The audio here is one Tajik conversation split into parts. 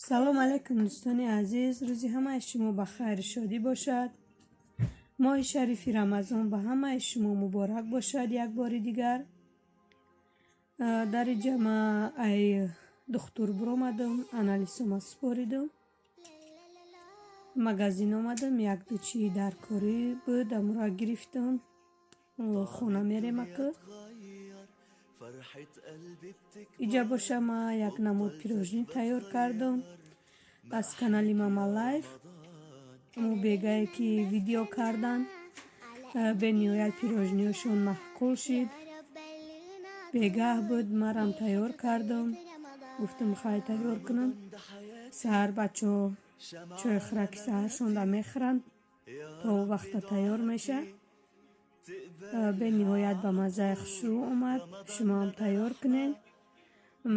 Салом алейкум, дӯстони азиз. Рӯзи ҳамаи шумо ба хайру шодӣ бошад. Моҳи шарифи Рамазон ба ҳамаи шумо муборак бошад як бори дигар. Дар инҷа ма ай духтур биромадам, анализома супоридам. Магазин омадам, як-ду чӣ даркорӣ буд, амро гирифтам. Хона мерем ака. Иҷа боша, ма як намуд пирожни тайёр кардам аз канали Мама Лайф. Ҳамун бегае, ки видео кардан, бениҳоят пирожниҳошон маъқул шид. Бегаҳ буд, марам тайёр кардам. Гуфтам, хай, тайёр кунам. Саҳар бачаҳо чойхӯраки саҳаршонда мехӯранд, то вақта тайёр меша. Бениҳоят ба маззаи хушрӯ омад. Шумоам тайёр кунед.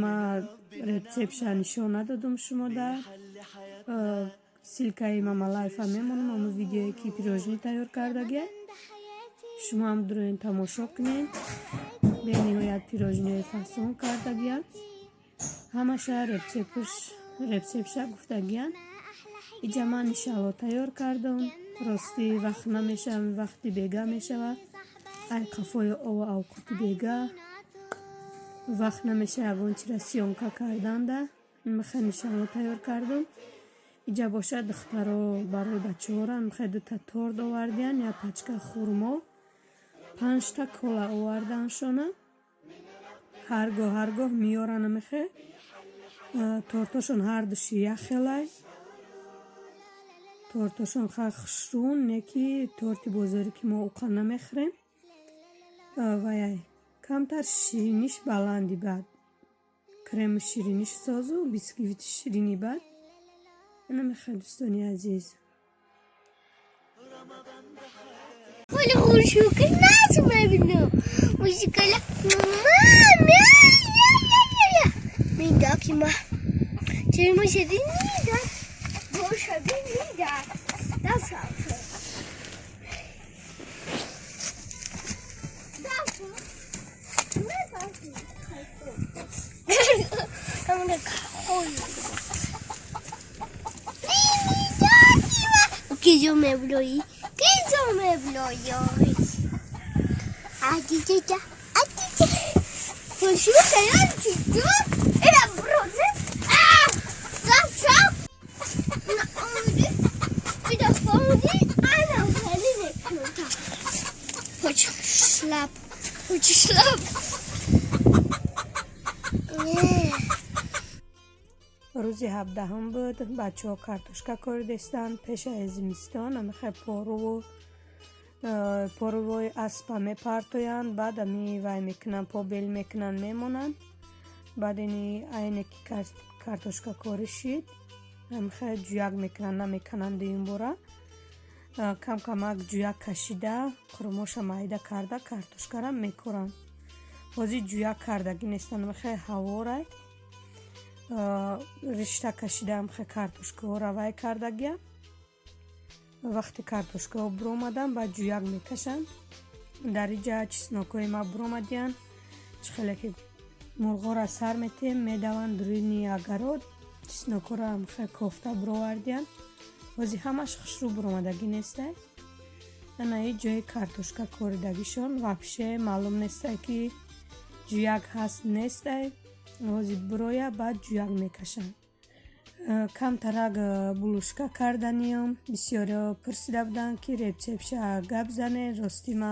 Ма рецептша нишон надодум шумода. Ссылкаи Мама Лайфа мемонам, ҳамун видеое, ки пирожни тайёр кардагия. Шумоам дуроен, тамошо кунед. Бениҳоят пирожниҳои фасон кардагия. Ҳамаша рецептша гуфтагиян. Иҷа ман иншаалло тайёр кардам. Ростӣ, вақт намешавад, вақти бегаҳ мешавад. Ай қафои ову авқоти бегаҳ вақт намешавад ягон чизра съёмка карданда. Мехел иншаалло тайёр кардам. Иҷа бошад, духтаро барои бачаҳоро мехел дута торт овардиян, як пачка хурмо, панҷта кола овардааншона. Ҳаргоҳ ҳаргоҳ меёранд мехел. Тортошон ҳардуши як хелай. Тортошон хеле хушрӯ, не ки торти бозорӣ, ки мо уқа намехӯрем. Ваяй камтар шириниш баланди бад. Креми шириниш созу бисквити ширини бад. Ина мехел, дӯстони азиз. 我 Рӯзи 17-ҳум буд. Бачаҳо картошка коридестанд пеш аз зимистон. Амихе поруву порувои аспа мепартоянд, баъд ами вай мекунанд, побел мекунанд, мемонанд. Баъд ини айне ки картошкакорӣ шид, амихе ҷӯяк мекунанд, намекананд дуюмбора. Кам камак ҷӯяк кашида, хурмоша майда карда, картошкара мекоранд. Ҳозир ҷӯяк кардагӣ нестанд, амихе ҳаворай ришта кашида, амихе картошкаҳоро вай кардагия. Вақте картошкаҳо буромаданд, баъд ҷӯяк мекашанд. Дар иҷа чеснокҳои ма буромадиянд. Чӣ хеле ки мурғҳоро сар метиҳем, медаванд дуруни огород, чеснокҳоро амихе кофта буровардиянд. Ҳозир ҳамаш хушрӯ буромадагӣ нестай. Ана и ҷои картошка коридагишон вообще маълум нестай, ки ҷӯяк ҳаст, нестай. Ҳозир буроя, баъд ҷӯяк мекашанд. Камтарак булочка карданиём. Бисёриҳо пурсида буданд, ки рецептша гап зане. Ростӣ, ма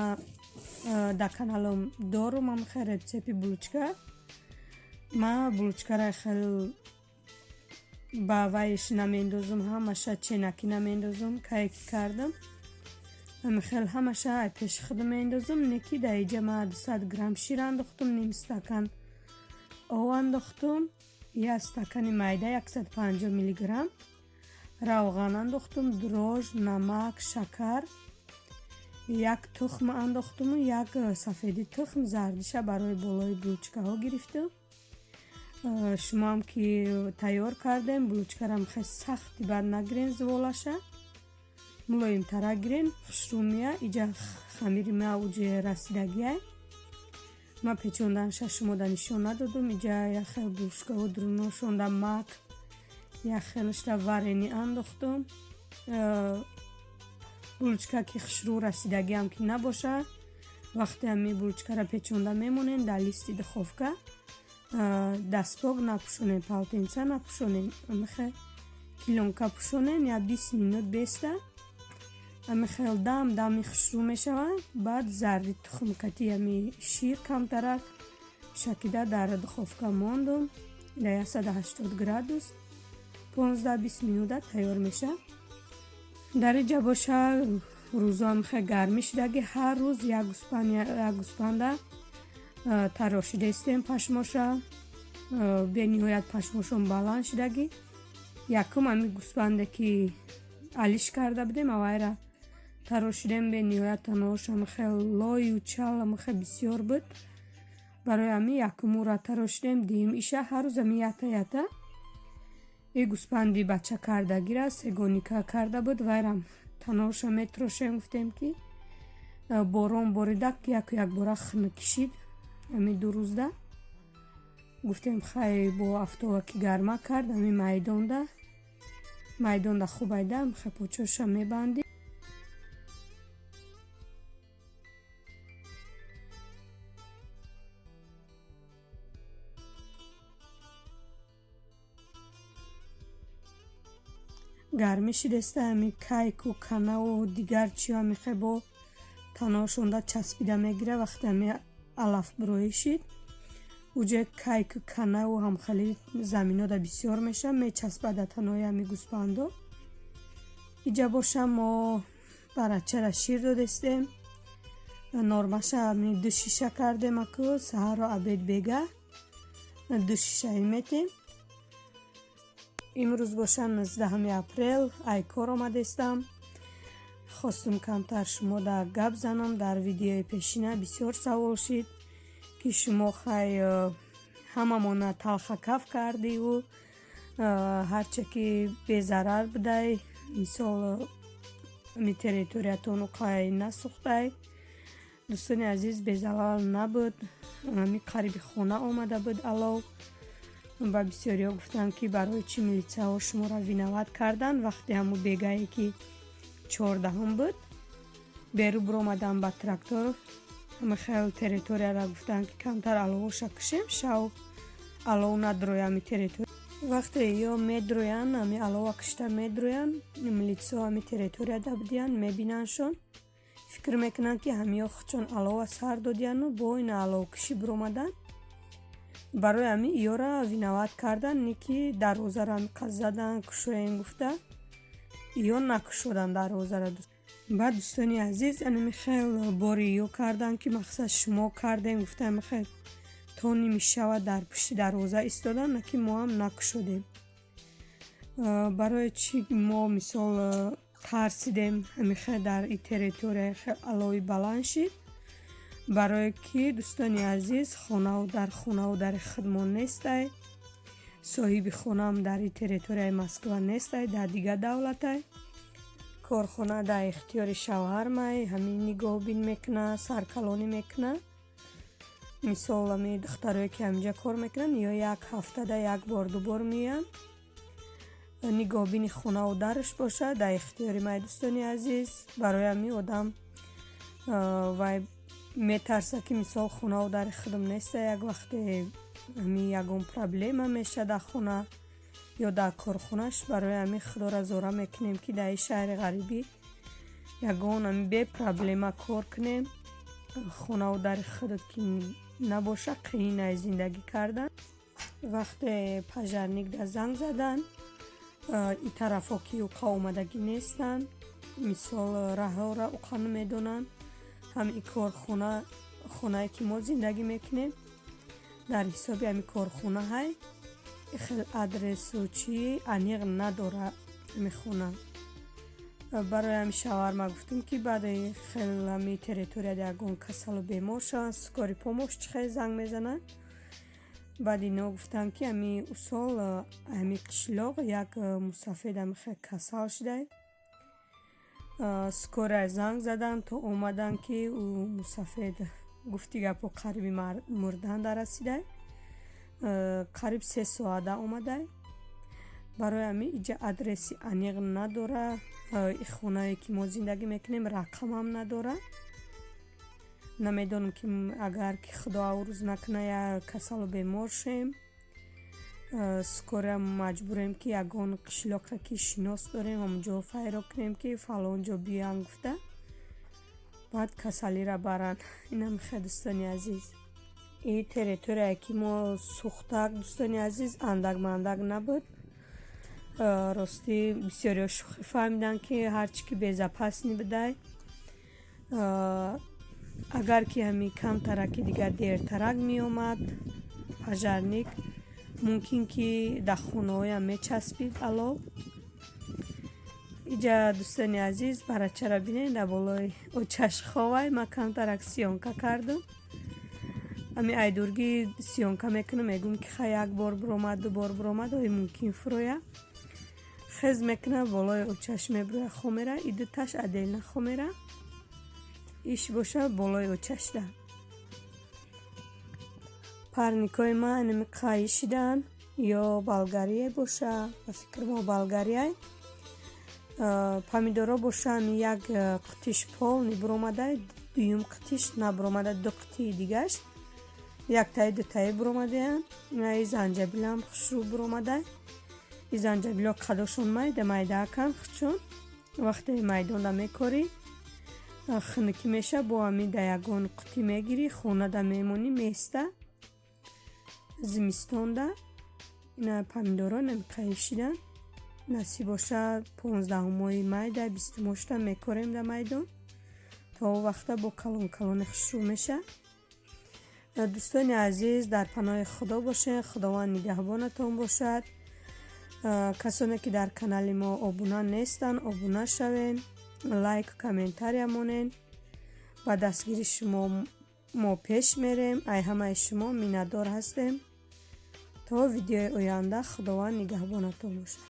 дар каналам дорум амихе рецепти булочка. Ма булочкара хел ба вайш намендозум, ҳамаша ченакӣ намендозум. Кае ки кардам, ҳамихел ҳамаша ай пеши худам меандозум. Не ки дар иҷа ма 200 грамм шир андохтум, ним стакан об андохтум, як стакани майда 150 миллиграмм равған андохтум, дрожж, намак, шакар, як тухм андохтуму як сафеди тухм, зардиша барои болои булочкаҳо гирифтум. Шумоам ки тайёр кардем, булочкарам хеле сахти бад нагирен, зволаша мулоимтара гирен, хушрӯ мея. Иҷа хамири ма уҷе расидагиай. Ма печонданша шумода нишон надодум. Иҷа яхел булочкаҳо дуруношонда мак. Як хелашта варенье андохтум. Булочка ки хушрӯ расидагиам ки набоша, вақте ҳами булочкаро печонда мемонем дар листи духовка, дастпок напӯшонем, полотенца напӯшонем, амихе плёнка пӯшонем, я 20 минут беста, ами хел дам дами хушрӯ мешавад. Баъд зарди тухмкати ами шир камтарак шакида дар духовка мондум дар 180 градус, 15-20 минута тайёр мешавад. Дар иҷа боша, рӯзоам хе гармӣ шидаги, ҳар рӯз як гӯспанд, як гӯспанда тарошидаистем пашмоша. Бениҳоят пашмошон баланд шидагӣ. Якум ами гӯспанде ки алиш карда будем, авайра тарошидем, бениҳоят таноошам хел лою чал хе бисёр буд. Барои ҳами якумура тарошидем, дуюм иша. Ҳар рӯз ами ята ята. И гӯспанди бача кардагира сегоника карда буд, вайрам таноша метрошем. Гуфтем ки борон борида, яку якбора хунук кишид ами 2 рӯзда. Гуфтем, хай, бо афтова ки гарма кард, ами майдонда хуб айда хе почоша мебандӣ. Гармӣ шидаста, ами кайку канаву дигар чиё амихе бо таноошонда часпида мегира. Вақте ами алаф бироӣ шид, уҷа кайку канаву ҳамхели заминода бисёр мешавад, мечаспад дар танои ами гӯспандо. Иҷа боша, мо барачара шир додестем. Нормаша ами ду шиша кардем аку, саҳару обед, бега ду шишаи метем. Имрӯз боша, 19 апрел, ай кор омадестам. Хостум камтар шумо да гап занам. Дар видеои пешина бисёр савол шид, ки шумо хай ҳамамона талхакаф кардиву ҳарче ки безарар будай, мисол, ами территориятон уқай насӯхтай. Дӯстони азиз, безалал набуд, ами қариби хона омада буд алов. Ба бисёриҳо гуфтанд, ки барои чӣ милитсияҳо шуморо виноват карданд. Вақте ҳамун бегае ки 14-ум буд, беру биромадам ба трактор, хел территорияра гуфтанд, ки камтар аловоша кушем, шав алов надроя ами территория. Вақте ё медроянд, ами алова кушта медроянд, милитсиҳо ами территорияда будиянд, мебинандшон, фикр мекунанд, ки ҳамиё худшон алова сар додияну бо ин аловкушӣ биромаданд. Барои ҳамин иёра виноват карданд. Не ки дарвозаро ҳамиқад задан, кушоем гуфта, иё накушоданд дарвозаро. Баъд, дӯстони азиз, анами хел бори иё карданд, ки мақсад шумо кардем гуфта, хел то ними шава дар пушти дарвоза истоданд, на ки мо ҳам накушодем. Барои чӣ мо, мисол, тарсидем, ҳамихел дар и территория хел алови баланд шид? Барое ки, дӯстони азиз, хонаву дар хонаву дари худмон нестай, соҳиби хонаам дар и территорияи Москва нестай, дар дигар давлатай. Корхона дар ихтиёри шавҳармай, ҳамин нигоҳубин мекуна, саркалонӣ мекуна. Мисол, ами духтарое ки ҳаминҷа кор мекунанд, ё як ҳафтада як бор, дубор меоянд. Нигоҳубини хонаву дараш бошад дар ихтиёри май, дӯстони азиз. Барои ҳамин одам вай метарса, ки мисол, хонаву дари худам неста, як вақте ҳамин ягон проблема мешавад дар хона ё дар корхонаш. Барои ҳамин худоро зора мекунем, ки дар ин шаҳри ғарибӣ ягон ҳамин бепроблема кор кунем. Хонаву дари худат ки набошад, қиин ай зиндагӣ кардан. Вақте пожарникда занг задан, и тарафҳо ки уқа омадагӣ нестанд, мисол, раҳҳоро уқа намедонанд. Ҳам и корхона, хонае ки мо зиндагӣ мекунем, дар ҳисоби ҳами корхона ҳай, хел адресу чӣ аниқ надора ҳами хона. Барои ҳами шавҳарма гуфтем, ки баъди хел ҳами территорияда ягон касалу бемор шаванд, скорый помощь чӣ хел занг мезананд? Баъд ино гуфтанд, ки ҳами усол ҳами қишлоқ як мусафед ҳами хел касал шудай. Скорая занг заданд, то омаданд, ки ӯ мусафед, гуфти гапо, қариби мурдан дарасидай, қариб 3 соата омадай. Барои ҳамин иҷа адреси аниқ надора. И хонае, ки мо зиндагӣ мекунем, рақамам надора. Намедонам, ки агар ки Худо аврӯз накуна, як касалу бемор шем, скорая маҷбурем, ки ягон қишлоқе, ки шинос дорем, ҳамонҷо файро кунем, ки фалон ҷо биёян гуфта, баъд касалиро баранд. Инам хе, дӯстони азиз, и территорияе, ки мо сӯхтак, дӯстони азиз, андак мандак набуд. Ростӣ, бисёриҳо шӯхӣ фаҳмиданд, ки ҳарчи ки безопасный будай. Агар ки ҳамин камтараки дигар дертарак меомад пожарник, мумкин ки дар хонаҳоям мечаспид алов. Иҷа, дӯстони азиз, барачара бинед, дар болои очаш ховай. Ман камтарак съёмка кардум. Ҳамин айдургӣ съёмка мекунам, мегӯм, ки ха, як бор биромад, ду бор биромад, ой, мумкин фуроя. Хез мекуна, болои очаш мебироя, хомера. И дуташ отдельно хомера, иш боша болои очашда. Парникҳои ман инами қаи шидаанд ё болгария боша, ба фикри мо, болгарияй. Помидорҳо боша, ҳами як қутиш полный биромада, дуюм қутиш набиромада, ду қутии дигаш яктаи дутаи биромадаянд. И занҷабилам хушрӯ биромада. И занҷабилҳо қадошон майда майдааканд хучон. Вақте майдонда мекорӣ, хунукӣ меша, бо ҳамин да ягон қутӣ мегирӣ, хонада мемонӣ, места зимистонда. Ина помидорҳо намиқаи шидан. Насиб боша, 15-моҳи майда, 20-умошта мекорем дар майдон. То он вақта бо калон калони хушрӯ меша. Дӯстони азиз, дар паноҳи Худо бошед, Худованд нигаҳбонатон бошад. Касоне, ки дар канали мо обуна нестанд, обуна шавед, лайк, комментария монед. Ба дастгири шумо мо пеш мерем. Ай ҳамаи шумо миннатдор ҳастем. То видеои оянда, Худованд нигаҳбонатон бошад.